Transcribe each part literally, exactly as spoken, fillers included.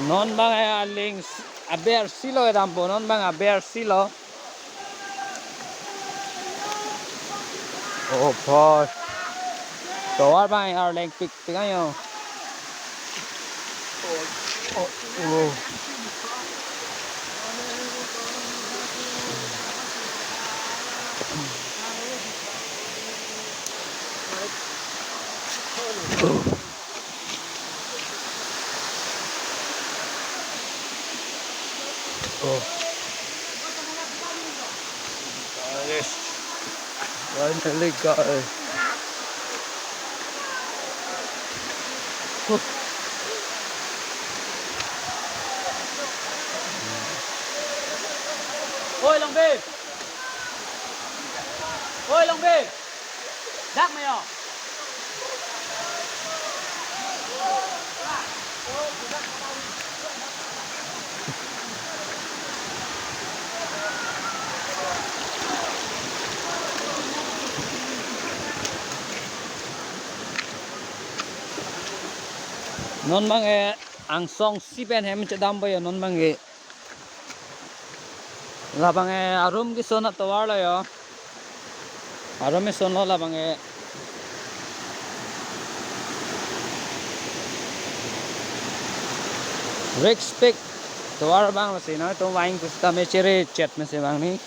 Non bang, eh, aling s-, aber silo dampo, non bang aber silo. Oh boy. Tovar bang arleng pikpik ayo. Oh, oh. Oh. Guys. Finally, guys. Huh. Oi, Longbe. Oi, Longbe. Dak mayo. Non bang, eh, angsong si pen hem chedampo yo non bang, eh. Labang, eh, arum keson atovar lo yo. Arum kesonlo labang, eh. Riskpik tovar bang lasi nangtum vang pusitame chere chet mesi bang ni.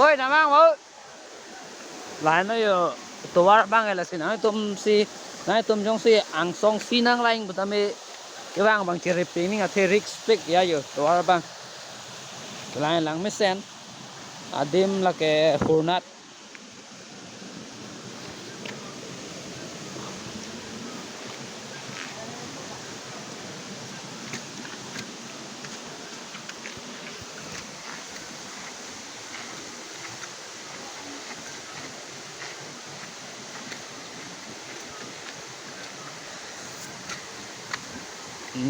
Oi, damang, oi. Lahenlo yo, tovar bang lasi nangtum si, nangtum jongsi angsong si nang lang pusitame kevang bang cheripik ning athe riskpik ya yo, tovar bang. Lahenlang mesen. Adim lake Hurnat.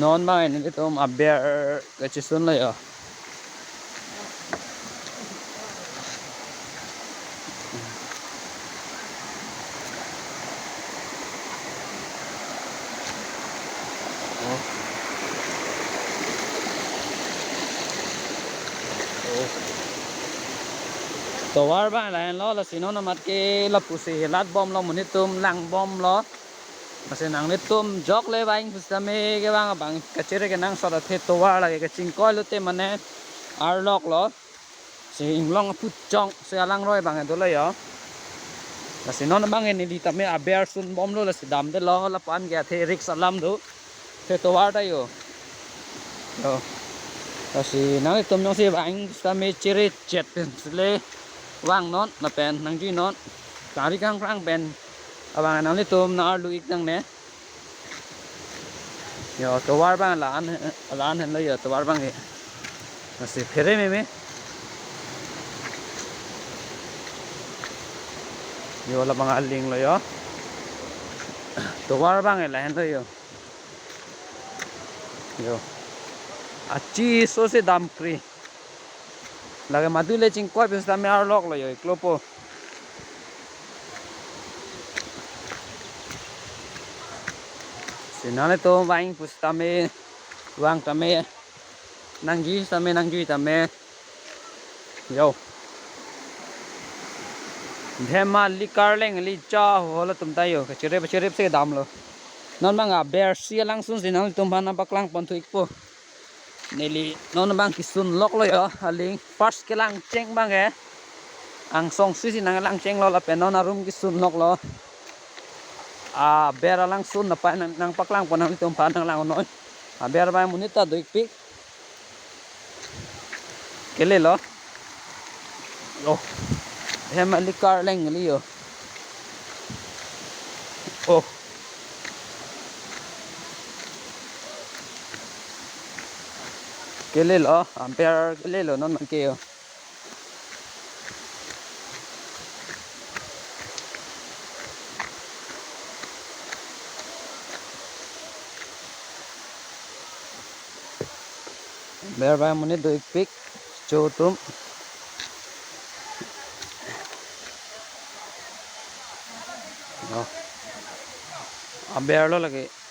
Non bang nelitum aber kachesunlo yo. Oh. Oh. Tovar bang lahenlo, lasi non amat ke lapusi helat bomlo, monit atum lang bomlo. Lasi nanglitum jokle vang pusitame kevang abang kachere kenangsot athe tovar lake kachingkoilote mane arloklo. Si inglong aphuchong si alangroi bang dolo yo. Lasi non bang neli tame aber sunbomlo, lasi damdelo, lapu-an ke athe risk alam do. Athe tovar ta yo. Yo. Lasi nanglitum jongsi vang pusitame chere chet pen sile vangnon, lapen nangjuinon. Kari kangkrang pen abang nanglitum nang-arlu ik nangne. Yo, tovar bang la-an, la-an henlo yo, tovar bang ke. Lasi phere meme. Yo, labang alinglo yo. Tovar bang ke lahenlo yo. Yo. Achi so se damkri. Lake madu le chingkoi pusitame arloklo yo, iklopo. Si nanglitum vang pusitame, vang tame, nangji tame, nangjui tame. Yo. Dhem alikar leng li cha ho halatum ta yo, kachere pachere si damlo. Non bang aber si alangsun si nanglitum aphan nangpaklang ponthu ikpo. Neli non bang kesunloklo yo, aling first kelangcheng bang ke. Angsong si si nanglangchenglo lapen non arum kesunloklo. Aber alangsun napa nang, nangpaklang pon nanglitum aphan nanglangnon. Aber bang monit ta do ikpik. Kelelo. Oh. Hem alikar leng li yo. Oh. Kelelo, aber kelelo non man ke yo. Ber bai amonit do-ikpik, cho atum. Oh. Aber lo lake.